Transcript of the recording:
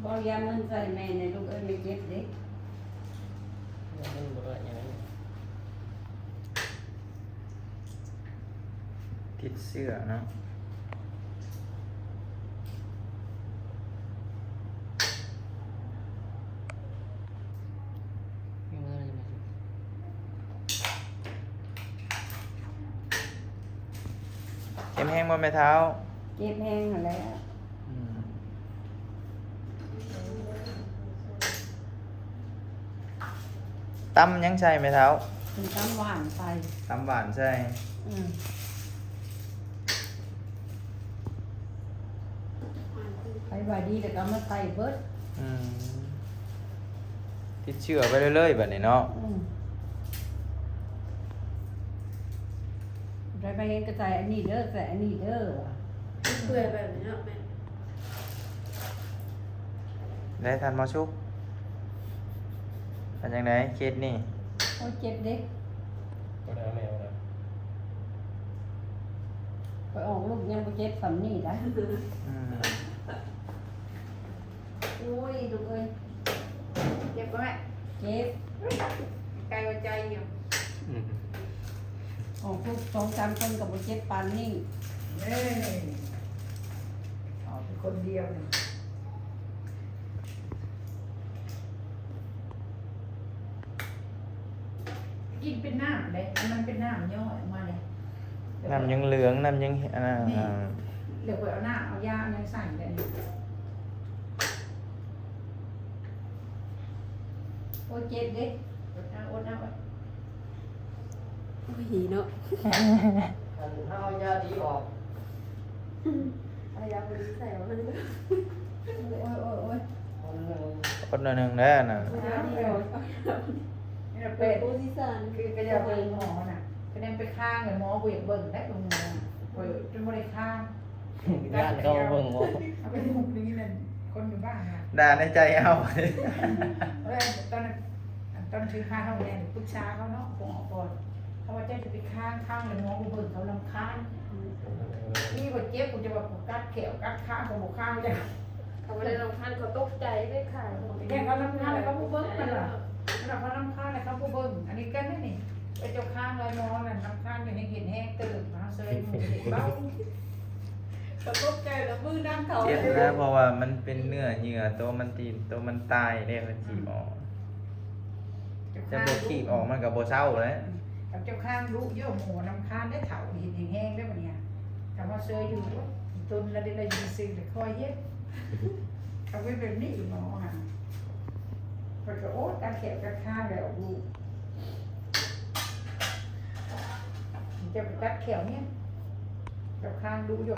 ເອົາຢາມຶນໃສ່ແມ່ແດ່ລູກເອີຍ ແມ່ເຈັບເດ້. ມັນບໍ່ໄດ້ຫຍັງ ຕິດເຊື້ອເນາະ. ເຈັບແຮງບໍ່ແມ່ເຖົ້າ? ເຈັບແຮງຫັ້ນແຫຼະ. ອືມ ຕຳຫຍັງໃສ່ແມ່ເຖົ້າ? ເພິ່ນຕຳຫວານໃສ່. ຕຳຫວານໃສ່. ອືມ ໃຜວ່າດີແລ້ວກໍເອົາມາໃສ່ເບິດ. ອືມ ຕິດເຊື້ອໄປເລື້ອຍໆ ບາດນີ້ເນາະ. ອືມ ໄດ້ມາເຫັນກໍໃສ່ອັນນີ້ເດີ ໃສ່ອັນນີ້ເດີ ວ່າ ເປື່ອຍແບບນີ້ເນາະແມ່. ໄດ້ທ່ານໝໍສຸກ ເປັນຈັ່ງໃດເຄສນີ້? ໂອ້ຍ ເຈັບເດ້. ບໍ່ໄດ້ເອົາແມ່ບໍ່ໄດ້ ຂ້ອຍອອກລູກຍັງບໍ່ເຈັບສ່ຳນີ້ໄດ໋. ອືມ ໂອ້ຍ ລູກເອີຍ ເຈັບບໍ່ແມ່? ເຈັບ ໃກ້ຫົວໃຈຢູ່. ອືມ ອອກລູກສອງສາມຄົນກໍບໍ່ເຈັບປານນີ້. ເອີ ອອກເປັນຄົນດຽວນີ້. ກິນເປັນນ້ຳເດ້ ອັນນັ້ນເປັນນ້ຳຍ້ອຍອອກມາເດ້. ນ້ຳຍັງເຫຼືອງ ນ້ຳຍັງ ອັນນັ້ນ ນີ້ ອ່າ ແລ້ວຂ້ອຍເອົານ້ຳ ເອົາຢາ ເອົາຫຍັງໃສ່ເດ້ນີ້. ໂອ້ຍ ເຈັບເດ້ ອົດເອົາ ອົດເອົາ ໂອ້ຍເນາະ ອັນເຮົາເອົາຢາດີອອກ ເອົາຢາບໍ່ດີໃສ່ວ່າຊັ້ນ. ໂອ້ຍ ໂອ້ຍ ໂອ້ຍ ຄົນໜຶ່ງ ອົດໜ້ອຍໜຶ່ງເດີນະ. ເອົາຢາດີອອກ ເປັນຜູ້ທີ່ສານ ຄືກະຢາກເບິ່ງໝໍນະ ຄະແນນໄປຄ້າງແລ້ວໝໍບໍ່ຢາກເບິ່ງໄດ໋ ເບິ່ງໝໍນະ ຂ້ອຍຈົນບໍ່ໄດ້ຄ້າງ. ຢ້ານເຂົາເບິ່ງບໍ່? ເອົາໄປໝູ່ນີ້ແມ່ນຄົນຢູ່ບ້ານນະ ດ່າໃນໃຈເອົາ. ເອີ ຕອນນັ້ນ ຕອນທີ່ພາເຮົາແມ່ນປຶກສາເຂົາເນາະ ຄົງອອກກ່ອນ ເຂົາວ່າເຈົ້າຈະໄປຄ້າງ ຄ້າງແລ້ວໝໍບໍ່ເບິ່ງ ເຂົາລຳຄານ. ນີ້ບໍ່ເຈັບ ກູຈະວ່າກູກັດແຂ້ວກັດຄາງ ເຂົາບໍ່ຄ້າງເຈົ້າ. ເຂົາບໍ່ໄດ້ລຳຄານ ເຂົາຕົກໃຈເດ້ຄ່ະ. ແຕ່ເຂົາລຳຄານແລ້ວເຂົາບໍ່ເບິ່ງ ເພິ່ນວ່າ ເພິ່ນວ່າເຂົາລຳຄານແລ້ວເຂົາບໍ່ເບິ່ງ. ອັນນີ້ກັນນີ້ ໄປເຈົ້າຄ້າງລາຍໝໍນັ້ນລຳຄານຢູ່ ແຮງເຮັດແຮງເຕີບ ຫາເຊີຍໝູ່ເຮັດເບົາ. ເຂົາຕົກໃຈແລ້ວມືນຳເຂົາ ເຈັບນະ ເພາະວ່າມັນເປັນເນື້ອເຍື່ອໂຕມັນຕີ ໂຕມັນຕາຍເດ້ ມັນຈີບອອກ. ແຕ່ບໍ່ຄີບອອກມັນກໍບໍ່ເຊົາແຫຼະ. ເຈົ້າຄ້າງດຸຢູ່ ໝໍລຳຄານເດ້ ເຖົ້າເຮັດແຮງໆ ເດ້ບັດນີ້. ຖ້າວ່າເຊີຍຢູ່ ໂອ້ຍ ຕົນລະເດລະຢູ່ຊື່ ແລ້ວຄ່ອຍເຮັດ. ເຂົາເປັນແບບນີ້ໝໍຫັ້ນ ເພິ່ນກໍ ໂອ້ ຕັດແຂ້ວຕັດຄາງແລ້ວລູກ. ເຈົ້າໄປຕັດແຂ້ວເນຍ ເຈົ້າຄ້າງດຸຢູ່ ໝ